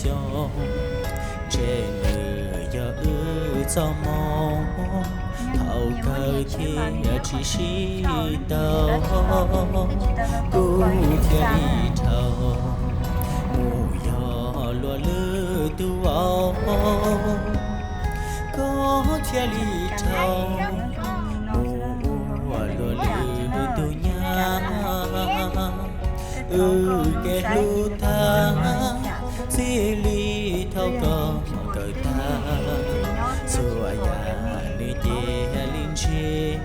xyoo, ntshe nws yog wb txoj hmoo, thaum kawg thiaj tsis sib tau, kuv thiaj li dhau mus yog luag lwm tus vauv, koj thiaj li dhau mus ua luag lwm tus nyab. Wb kev hlub tag, txij li thaum koj kawm tag, txhua yam nws cia li ntsiag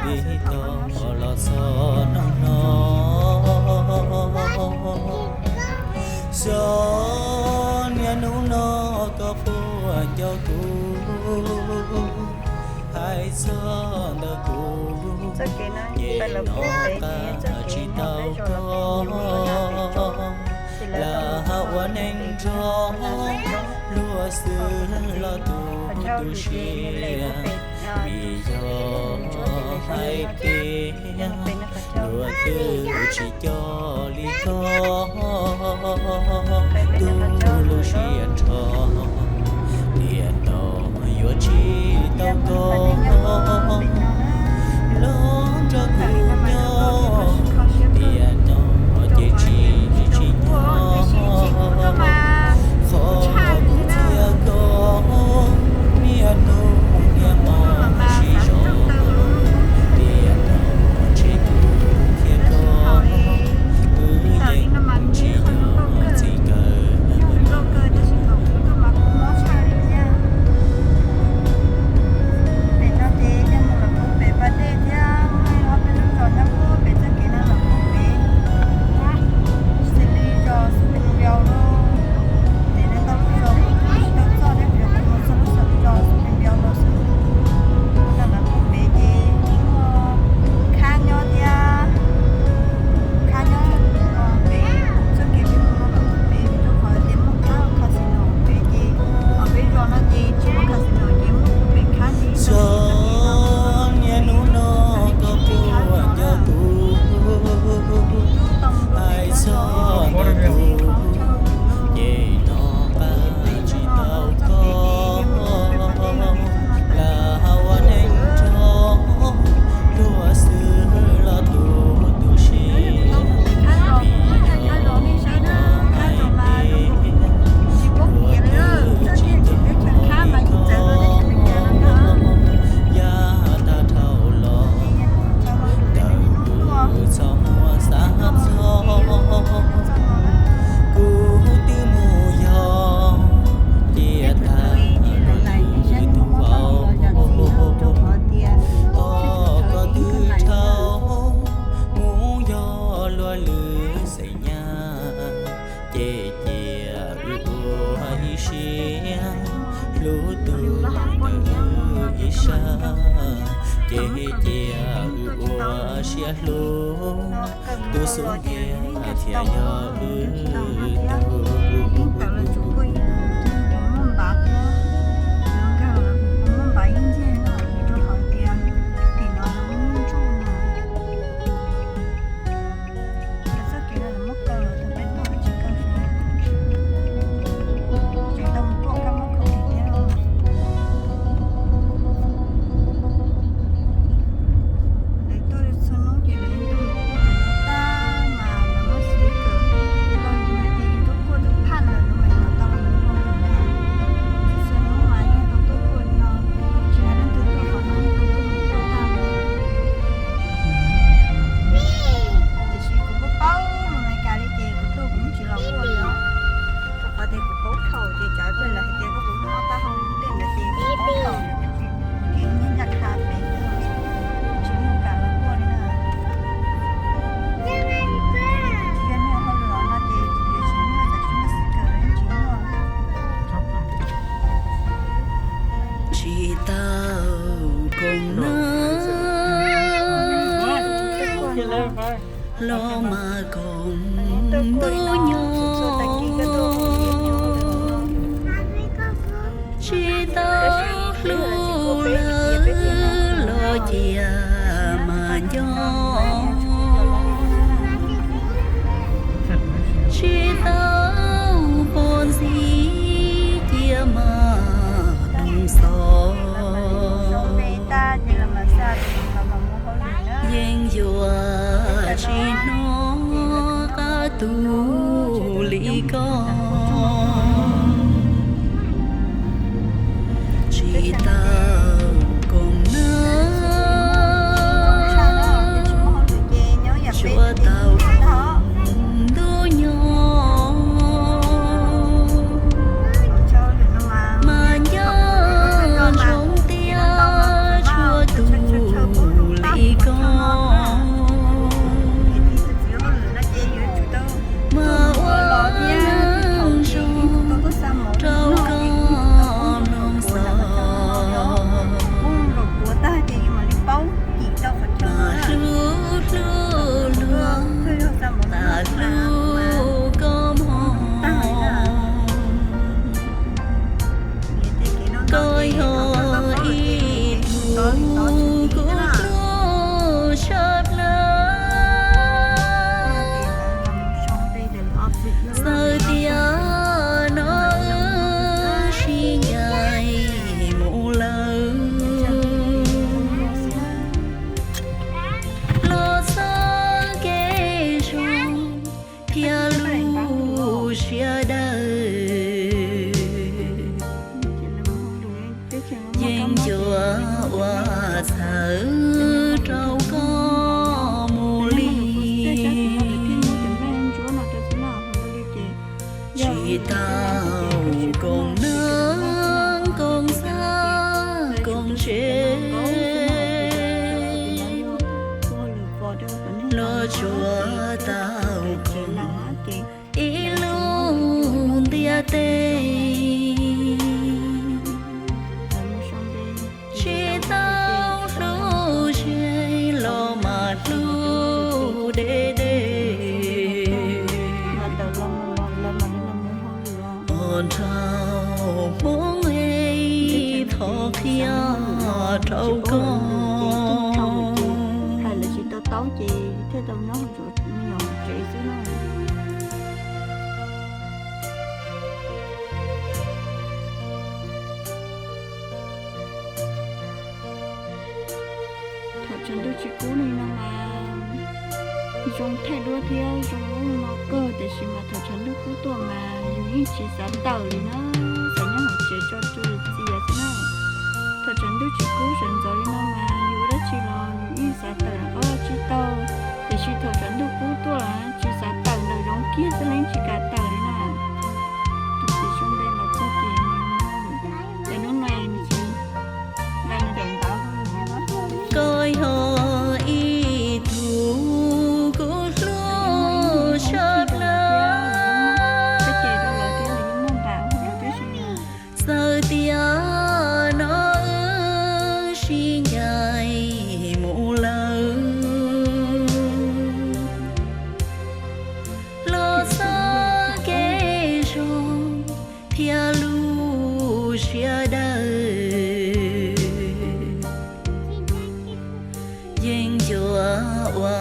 li tau los txog hnub no. Xyov niaj hnub no koj puas nco kuv, hais txog ntawm kuv, ces noj qab tsis tau koj, lam ua neej nrog luag xwb los tu tu siab, vim yog hais tias luag twb tsis coj li koj, tu lub siab nrho, niaj no yuav tsis tau koj los nrog kuv nyob, tiam no ces tsis tsis nyob, qhov kuv thiab koj niaj hnub niaj hmo sib zog, tiam no ntshe kuv thiab koj wb yeej tsis yog txij nkawm. Pem no ces yog mus los puag pem pas dej thiab, muaj ob peb lub zos nyob puag pem txoj kev no los puag pem, xws li zos Xub Pes Nus Npiaus los, ces neeg ntau lub zos kuv tsis tau txog thiab, kuv yuav mus txog lub zos Xub Pes Npiaus los xwb. Los puag pem ces muaj khab nyob thiab, khab nyob pem txoj kev peb mus no los puag pem, rau qhov tias muaj khab casino pem ces, peb zos no ces tsis muaj casino ces muaj puag pem khab ces xyov niaj hnub no koj puas nco kuv, hais txog ntawm kuv, ces noj qab tsis tau koj, lam ua neej nrog luag xwb los tu tu siab, vim yog hais tias luag twb tsis coj li koj, yav tag dhau los ntawm wb txoj hmoo xav txog, kuv twb mus yog cia tag luag lwm tus vauv, koj twb dhau mus yog luag lwm xeem nyab, ces cia wb ua ib siab hlub tus ntawm wb ib sab, ces cia wb ua siab hlub tus xub ntiag thiaj yog wb tus. Txoj kev no lawv muab kaw los tau peb tuaj wb tsis kaw xwb. Tseem tau mus kuaj kab mob khaub lig thiab. Lawv tuaj txhua hnub ces lawv yeej tuaj mus kuaj lawv no tag mas lawv muab sticker los yus hais tias yus tuaj kuaj tus phaj lawm no mas yus mam tau los mus ua lawm na. Txhua hnub mas yeej tau tuaj kuaj li no, tsis hais leej twg tuaj qhov no yeej tau tuaj mus kuaj tag li. Tiam sis kuv kuj paub lus Amelikas li ces kuv tuaj kuv yeej tsis los kuaj li os. Rau qhov tias kuv paub thaum ces cov pej lawv hais tias koj puas muaj mob taub hau tej ntawd ces kuv paub thaum, ces nyob ncaj qha pem xwb, tsis muaj kam los kuaj li na. Yog nej hauj lwm no ces yuav tsis muaj, tsis muaj xwm kawm tsis muaj. Tsis tau koom no los mas koom ntuj nyob, tsis tau hlub lawv los cia mas nco, tsis tau pom Ua txhawb rau koj mus li. Tsis tau koom neeb koom txaj koom tsev, los tsuav tau koom ib lub ntiaj teb. Tsis tau hlub ze los mas hlub deb deb. Ua nraug Hmoob es thov qhia rau koj. Thaum tshav ntuj tsis kub li no mas zoo thaij duab thiab zoo ub no kawg, tiam sis mas thaum tshav ntuj kub tuaj mas yus yeej tsis xav tawm li na, xav nyob hauv tsev tso tsua txias xwb na. Thaum tshav ntuj tsis kub sawv ntxov li no mas yus ua dab tsi los yus yeej xav tawm rov qab los tsis tau, tiam sis thaum tshav ntuj kub tuaj lawm tsis xav tawm, nraum zoov kiag xwb los yeej tsis kam tawm li na. Tus txiv Xyooj Npe los txog ces nws, ces hnub no nws tsis nqa nws daim ntawv. Koj yog ib tug kuv hlub tshaj plaws, txawm tias no wb sib ncaim mus lawm, los txoj kev zoo thiab lub siab dawb. Yeej yuav ua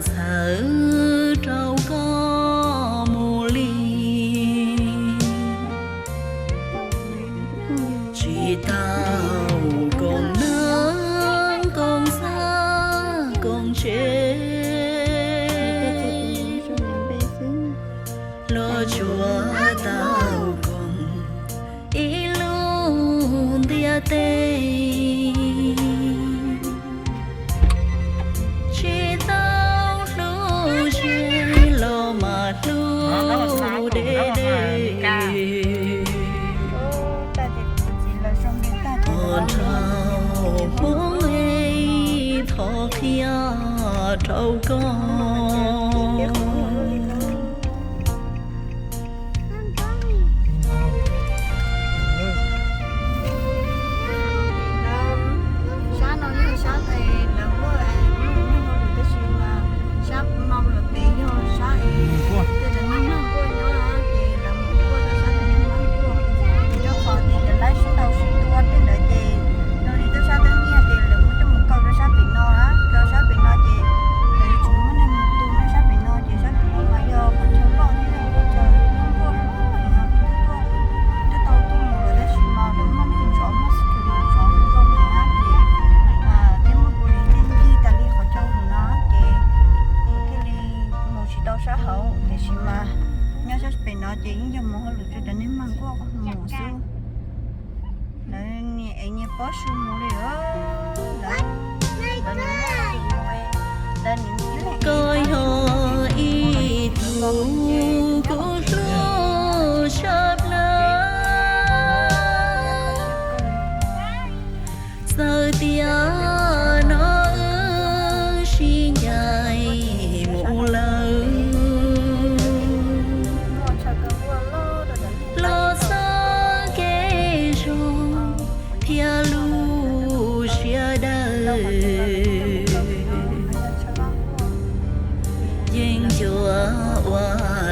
txhawb rau koj mus li. Tsis tau koom neeb koom txaj koom tsev, los tsuav tau koom ib lub ntiaj teb. Tsis tau hlub ze los mas hlub deb deb. Ua nraug Hmoob es thov qhia rau koj. Sab no yog sab es lawv muaj, muaj hauj lwm tab sis mas sab no los pem yog sab es tej cov neeg nquaj nyob ces lawv mus nquaj rau sab cov neeg nquaj. Rau qhov tias cov laib sib ntaus sib tua tej ntawd ces zoo li tej sab teeb nyiaj ces lawv muab coj mus kaw rau sab pem no, rau sab pem no ces lawv yuav tsum muab neeg mus tu rau sab pem no ces sab pem no mas yog qhov chaw loj thiab yog qhov chaw nquaj nquaj heev no, twb tau tuaj mus lawm tab sis mas lawv muaj neeg zov muaj security zov zoo heev na ces thiaj muaj police ncig tas li qhov chaw lawm no ces thiaj li mus tsis tau sab hauv. Tiam sis mas nyob sab pem no ces yeej yog mus hauj lwm rau cov neeg mag nquaj mus xwb. Lawv niam ev nyias pob su mus li. Koj yog ib tug kuv hlub tshaj plaws, txawm tias no wb sib ncaim mus lawm, los txoj kev zoo thiab lub siab dawb. Yeej yuav ua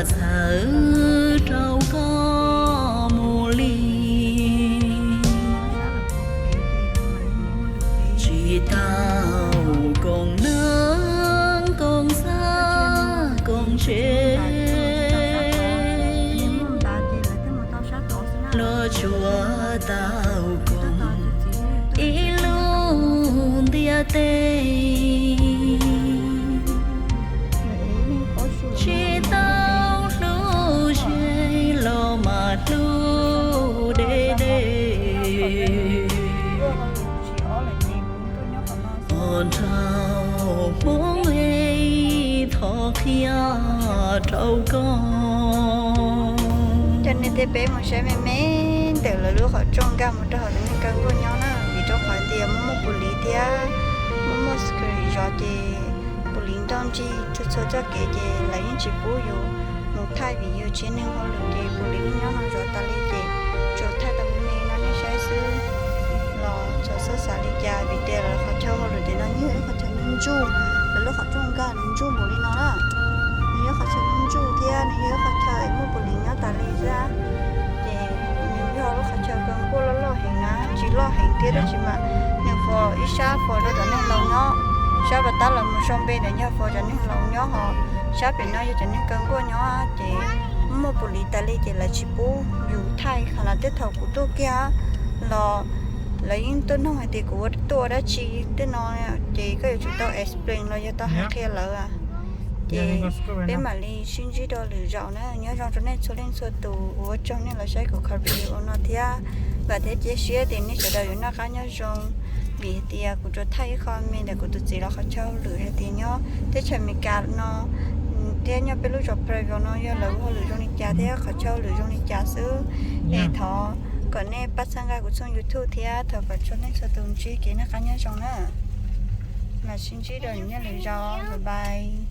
txhawb rau koj mus li. Tsis tau koom neeb koom txaj koom tsev, los tsuav tau koom ib lub ntiaj teb. Tsis tau hlub ze los mas hlub deb deb. Nrhau Hmoob, thov qhia rau koj. Coj nej tej peb mus saib me me ntawm lawv lub qhov rooj nkag mus rau hauv lawv neeg kaw nkuaj nyob na, vim rau qhov tias muaj muaj pus liv thiab muaj muaj security zov ces pus liv nrog ntsig txhua txhua txoj kev ces lawv yeej tsis pub yus mus thaij vim yus tsis yog neeg hauj lwm ces pus liv yeej nyob no zov tas li ces tsuas thaij tau me me no nej saib xwb los txhob xav li cas vim tias lawv qhov chaw hauj lwm tim no yeej yog ib qhov chaw ntsuj, lawv lub qhov rooj nkag nws ntsuj npaum li no na. Nws yog qhov chaw ntsuj thiab nws yog ib qhov chaw muaj pus liv nyob tas li xwb. Ces nws yog lub qhov chaw kaw nkuaj loj loj heev na, tsis loj heev thiab tab sis mas nws fo ib sab fo rau cov neeg laus nyob, sab pas tab los mus sau npe ntawd yog fo cov neeg laus nyob ho sab pem no yog cov neeg kaw nkuaj nyob ces muaj pus liv tas li ces lawv tsis pub yus thaij qhov no. Tej thaum kuv tuaj kiag los lawv yeej tuaj noog hais tias kuv tuaj ua dab tsi tej no ces koj yuav tsum tau explain los yog tau hais qhia lawv. Ces peb mam li sib ntsib rau lwm zaus na, nyob zoo rau nej txhua leej txhua tus, ua tsaug nej los saib kuv qhov video no thiab. Vam thiab cia siab tias nej sawv daws yuav noj qab nyob zoo, vim tias kuv tsuas thaij ib qho me ntawm kuv tus txiv lawv qhov chaw hauj lwm hais tias nyob teb chaws Amelikas no thiab nyob peb lub zos Plainview no yog lawv hauj lwm zoo li cas thiab qhov chaw hauj lwm zoo li cas xwb. Es thov kom nej pab txhawb nqa kuv tshooj YouTube thiab thov kom txhua leej txhua tus ntsib kev noj qab nyob zoo na. Mam sib ntsib rau nej lwm zaus, bye bye.